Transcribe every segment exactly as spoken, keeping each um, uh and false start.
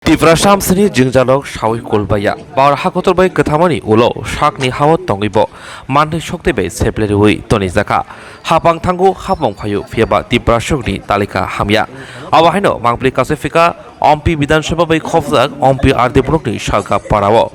Tiprasa amsini jwngjalrok sawi kulbaiya. Bar hakotor bai kwthamani ulo sakni hao tongwibo manthwi sokti bai seple rwi tonijakha. Hapang thango hapang phaio phiyaba Tiprasokni talika hamya. Abo haino mangpli kachiphika Ompi Bidhan Sabha bai khopjak Ompi R D blockni Salka parao.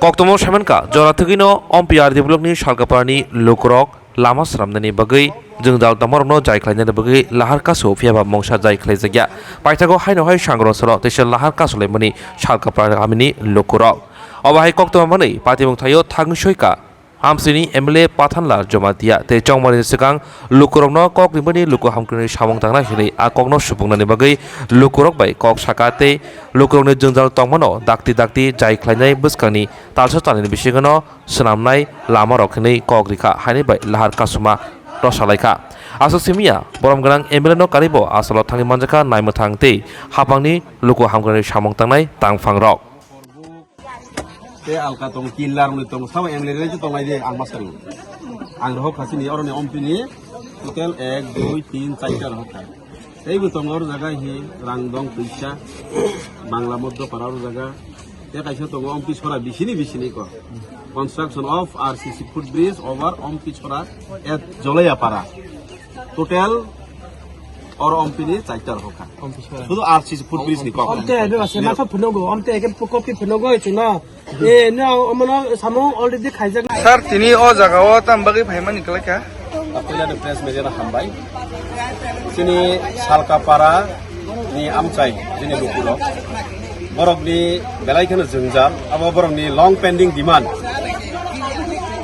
Koktomo saimankha, jora thwgwino Ompi R D blockni Salkaparani lukurok lama swnamnani bagwi jwngjal tongmarokno jai khlainani bagwi lahar kasu phiyaba mungsa jai khlaijakya. Paithago haino hai sangronsalo teisa lahar kasulaimani Salkapara kamini lukurok. Obo hai koktwma manwi patimung thaio thangwi soika Amsini M L A Pathanlal Jamatia tei chongmani swkang lukurokno kok rimani luku hamkrini samung tangna hinwi a kokno supungnani bagwi lukurok bai kok saka tei lukurokni jwngjal tongmano dakti dakti jai khlainai bwskangni talsa talini bisingono swnamnai lamarok hinwi kok rikha haini bai lahar kasuma rosalaikha. Aswk simiya borom gwnang M L A no karibo asalo thangwi manjakha naimwthang tei hapangni luku hamkrini samung tangnai tangphangrok. Te alka tongo, killa rokni tongo, sabo M L A rok tongnai de, ang ma sari. Ang rohok khasini, oroni ompini, total ek, dui, tin, charta rohok kha. Tei bo tongo oro jaga hi, Rangdong, Tuisa, Bangla Moddo Para oro jaga. Te kaisa tongo ompi sora bisini, bisini ko. Construction of R C C footbridge over Ompi Sora at Jolaya Para. Total oro ompini charta rohok kha. Sudu R C C footbridge ni kok. Omte ebe basi masa phunogo, omte eke kopi phunogo chwngno. Eh, no, omono samung already khaijak. Sir, tini o jaga o tam bagwi phaimani kwlai kha? Puila de press media no hambai. Chini Salkapara ni amchai, chini lukurok. Borok ni belai kheno jwngjal, abo borok ni long pending demand.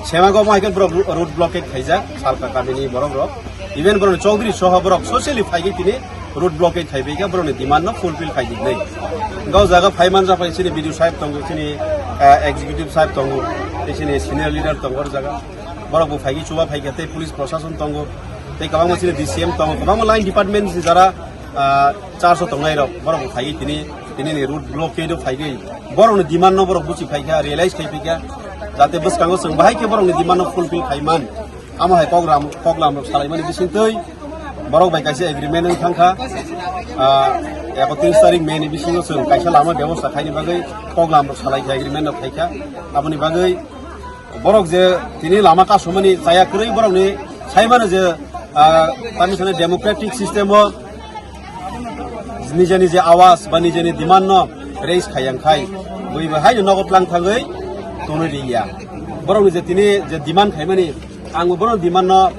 Semago mo hai khe borok road blockade khaijak, Salka kamini borok rok. Even borok ni Chaudhary soho borok socially phaigwi tini road blockade khai phaikha, borokni demand no fulfill khai di hinwi. Hwnkhe o jaga phai manja phai chini B D O sahib tongo, chini, ah, executive sahib tongo, tei chini senior leader tongo o jaga. Borok bo phaigwi chuba phaikha tei police prosason tongo, tei kwbangma chini D C M tongo, kwbangma line department ni jara, ah, charge o tongnai rok, borok bo phaigwi tini, tini ni road blockade o phaigwi borokni demand no borok buchi phaikha, realize khai phaikha, jate bwskango chwng bahai khe borokni demand no fulfill khai man. Amo hai program, program rok salaimani bisingtwi borok bai kaisa agreement wng thangkha. Ah, ekotris tarik May ni bisingo chwng kaisa lama bebosta khaini bagwi program rok salaikha, agreement rok khaikha. Aboni bagwi borok je tini lama kasumani chaya kwrwi borokni saimano je, ah, tamni sani democratic system o nije nije awas ba nije nije demand no raise khayang khai bui bo haino nogo tlang thangwi tonwi liya. Borok ni je tini je demand khaimani, ang bo borok demand no,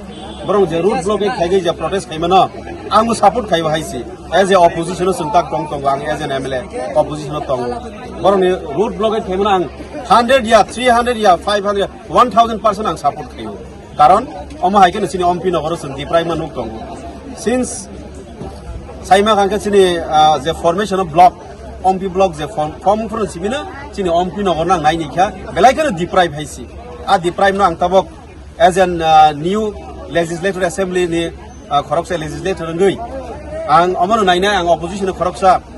borok je road blockade khaigwi je protest khaimano, ang bo support khaibo hai si. As a opposition o chwng tak tong tongo, ang as an M L A opposition o tongo. Borok ni road blockade khaimano ang hundred ya, three hundred ya, five hundred, one thousand percent ang support khaio. Karon omo hai khe chini Ompi nogoro chwng deprive ma nuk tongo. Since saima khan khe chini, ah, je formation of block, Ompi block je form, form phuru simi no chini Ompi nogor nang nai ni kha, belai kheno deprive hai si. A deprive no ang tabok as an, ah, new legislative assembly ni, ah, khoroksa legislator wngwi ang omo no nainai, ang opposition ni khoroksa.